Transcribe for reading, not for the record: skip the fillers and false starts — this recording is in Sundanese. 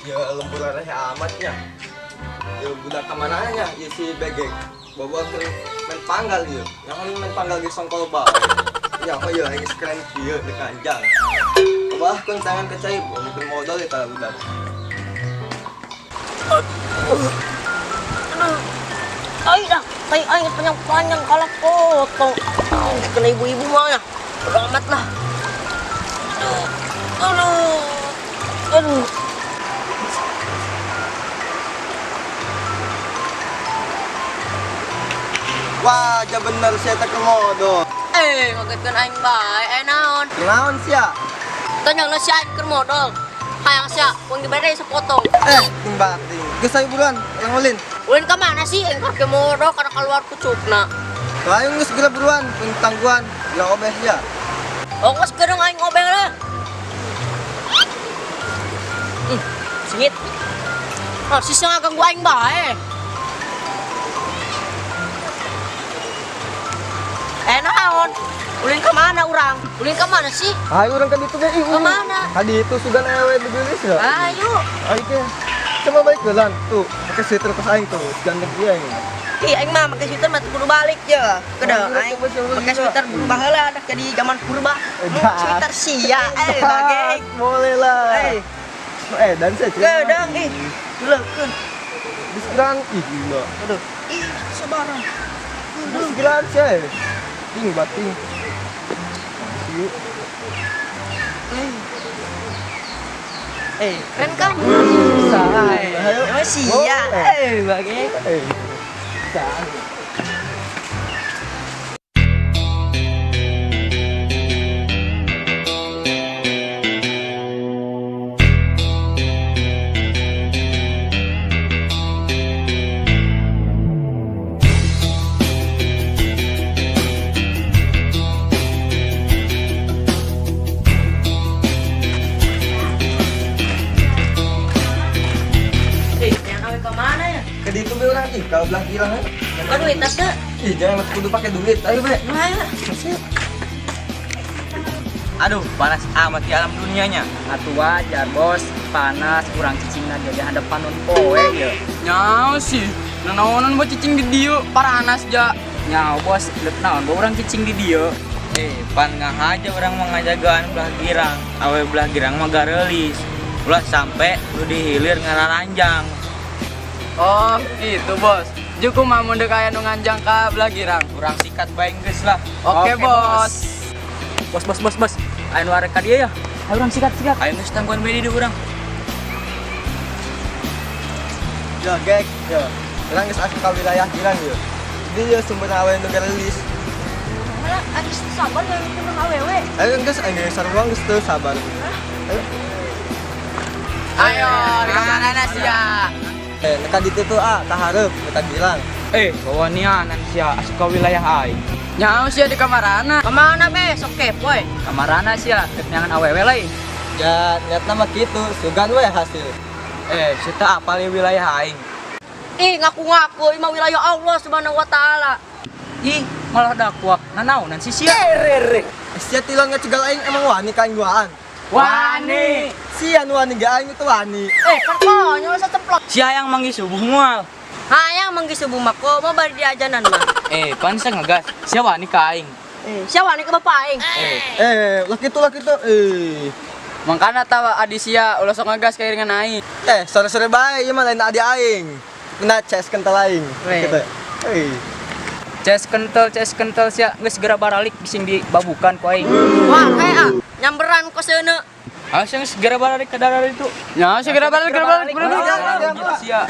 Ya lembur areh amatnya. Ya budak kamananya ya si begek. Bawa ke main panggal ieu. Yang main panggal ge songkol bae. Ya oh iya geus keren kieu di kanjang. Wah, kun tangan ke cai, mungkin modal eta budak. Aduh. Ay dah, tai aing panjang-panjang kalah potong. Kena ibu-ibu mah ya. Udah amat lah. Aduh. Aduh. Aduh. Wah, ja bener sia teh komodo. Eh, ngagetkeun aing bae, eh naon? Kunaon sia? Tanya si aing keur modal. Hayang sia, uang dibere sepotong. Eh, ting bating. Geus ayo buruan, urang ulin. Ulin ka mana sih? Aing keur modal karena keluar kucukna. Ayo geus segera buruan, pun tangguhan, bilang obeh sia. Oh, geus keureng aing obeng lah. Singit. Oh, sisa ngaganggu aing bae. Eh, naon? Ulin ke mana urang? Ulin ke mana sih? Ayo urang ka ditu ge, ih. Ke mana? Ka ditu sugan awewe digelis ya. Ayo. Ayo ke. Coba balik gelan tuh, pakai sweater kos aing tuh, gandeng dia aing. Ih, aing mah pakai sweater mah kudu balik ya. Kedah aing pakai sweater baheula dah jadi zaman purba. Sweater sia eh bage. Boleh lah. Eh. Eh, dan saya Gedang ih. Geulekeun. Disegeran ih gila. Aduh. Ih, sabarang. Disegeran sia. Ting bating. Yuk. Eh, keren kan? Bisa. Ayo. Emang sia. Eh, bage. Eh. Bisa. Eh, yang awe ke mana ya? Ke ditu be urang ih, kalau belah girang eh. Bukan duit tas ke? Ih, jangan kudu pakai duit. Ayo be. Nah, ayo. Aduh, panas amat di alam dunianya. Atuh wajar bos, panas kurang cicingna jadi hadapan nun poe ya. Nyaw sih, nanaonan bo cicing di dieu, paranas ja. Nyaw bos, leuk naon bo urang cicing di dieu. Eh, pan ngahaja urang mah ngajagaan belah girang. Awe belah girang mah gareulis. Ulah sampe nu dihilir ngararanjang. Oh, gitu bos. Juku mah mun deuk aya nu nganjang ka belah girang. Urang sikat bae geus lah. Oke, bos. Bos bos bos bos, aya nu arek ka dieu ya. Ayo urang sikat-sikat. Ayo geus tangguhan bae di dieu urang. Ya, gek. Ya. Urang geus asup ka wilayah girang ya. Jadi ya sumber awe nu gareulis. Malah aing sabar ya kudu awewe. Ayo geus aing geus sarua geus teu sabar. Ayo. Ayo, di kamarana sia. Eh, neka ditu tuh ah, ka hareup, neka girang. Eh, wawanianan sia asup ka wilayah aing. Nyaw sia di kamarana. Kemana be? Sok kepo eh. Kamarana sia, rek neangan awewe lain. Ya, niatna mah kitu, sugan we hasil. Eh, sia teh apal ieu wilayah aing. Ih, ngaku-ngaku imah wilayah Allah Subhanahu wa taala. Ih, malah dakwah. Nanaonan sih sia? Eh, sia tilon ngacegal aing emang wani ka aing duaan. Wani. Sia nu wani ge aing itu wani. Eh, kan konyol satemplok. Sia yang manggih subuh moal. Hayang manggih subuh mah komo bari diajanan mah. Eh, pan sia ngegas. Sia wani ka aing. Eh, sia wani ka bapak aing. Eh, Eh, lah kitu lah kitu. Eh. Mangkana tawa adi sia ulah sok ngegas kairingan aing. Eh, sore-sore bae ieu mah lain adi aing. Nah, ces kental aing. Weh. Gitu. Eh. Ces kental sia geus segera baralik bising dibabukan ku aing. Wah, kayak ah, nyamberan ko seuneu. Ayo sia geus segera baralik ka darar itu. Nyaw sia segera balik, segera balik, segera balik. Gitu sia.